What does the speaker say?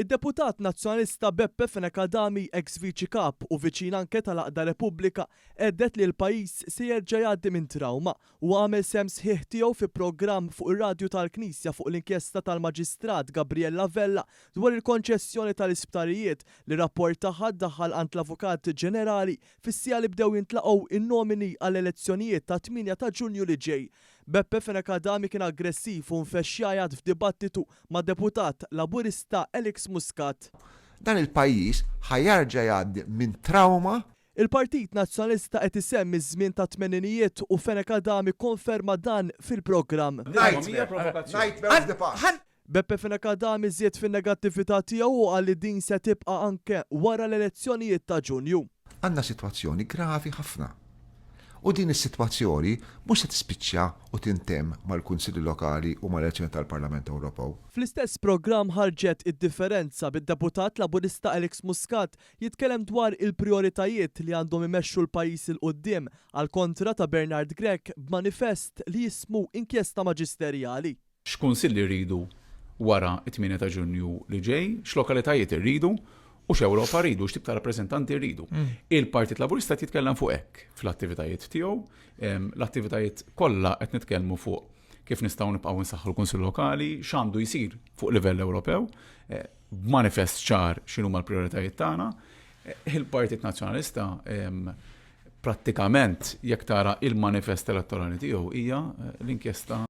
Id-deputat Nazzjonalista Beppe Fenech Adami, eks Viċi Kap u viċin anke tal-għaqda Repubblika, għedded li l-pajjiż se jerġa' jgħaddi minn trawma. Huwa għamel sehem sħiħ tiegħu fi programm fuq ir-radju tal-Knisja fuq l-inkjesta tal-Maġistrat Gabriella Vella dwar il-konċessjoni tal-isptarijiet li rapport tagħha ddaħħal għand l-Avukat Ġenerali fis-siegħa li bdew jintlaqgħu n-nomini għall-elezzjonijiet tat-8 ta' Ġunju li ġej. Beppe Fenech Adami kien aggressiv u nfexx jgħajjat f'dibattitu mad-deputat Laburista Alex Muscat. Dan il-pajjiż ħa jarġa' jgħaddi minn trawma. Il-Partit Nazzjonalista qed isemmi ż-żmien tat-tmeninijiet u Fenech Adami kkonferma dan fil-programm. Nightmare, nightmare of the past. Beppe Fenech Adami żied fin-negattività tiegħu u qal li din se tibqa' anke wara l-elezzjonijiet ta' Ġunju. Għandna sitwazzjoni gravi ħafna. U din is-sitwazzjoni mhux se tispiċċa u tintemm mal-Kunsilli Lokali u mal-elezzjoni tal-Parlament Ewropew. Fl-istess programm ħarġet id-differenza bid-Deputat Laburista Alex Muscat jitkellem dwar il-prijoritajiet li għandhom imexxu l-pajjiż 'il quddiem għall-kontra ta' Bernard Grech b'manifest li jismu inkjesta maġisterjali. X'kunsilli rridu wara t-8 ta' Ġunju li ġej, x'lokalitajiet irridu u x'Ewropa rridu, x'tip ta' rappreżentanti rridu. Il-Partit Laburista qed jitkellem fuq hekk fl-attivitajiet tiegħu, l-attivitajiet kollha qed nitkellmu fuq kif nistgħu nibqgħu nsaħħu l-Kunsill Lokali, x'għandu jsir fuq livell Ewropew, eh, b'manifest ċar x'inhuma l-prijoritajiet tagħna. Eh, Il-Partit Nazzjonalista prattikament jekk tara il-manifest elettorali tiegħu hija eh, l-inkjesta.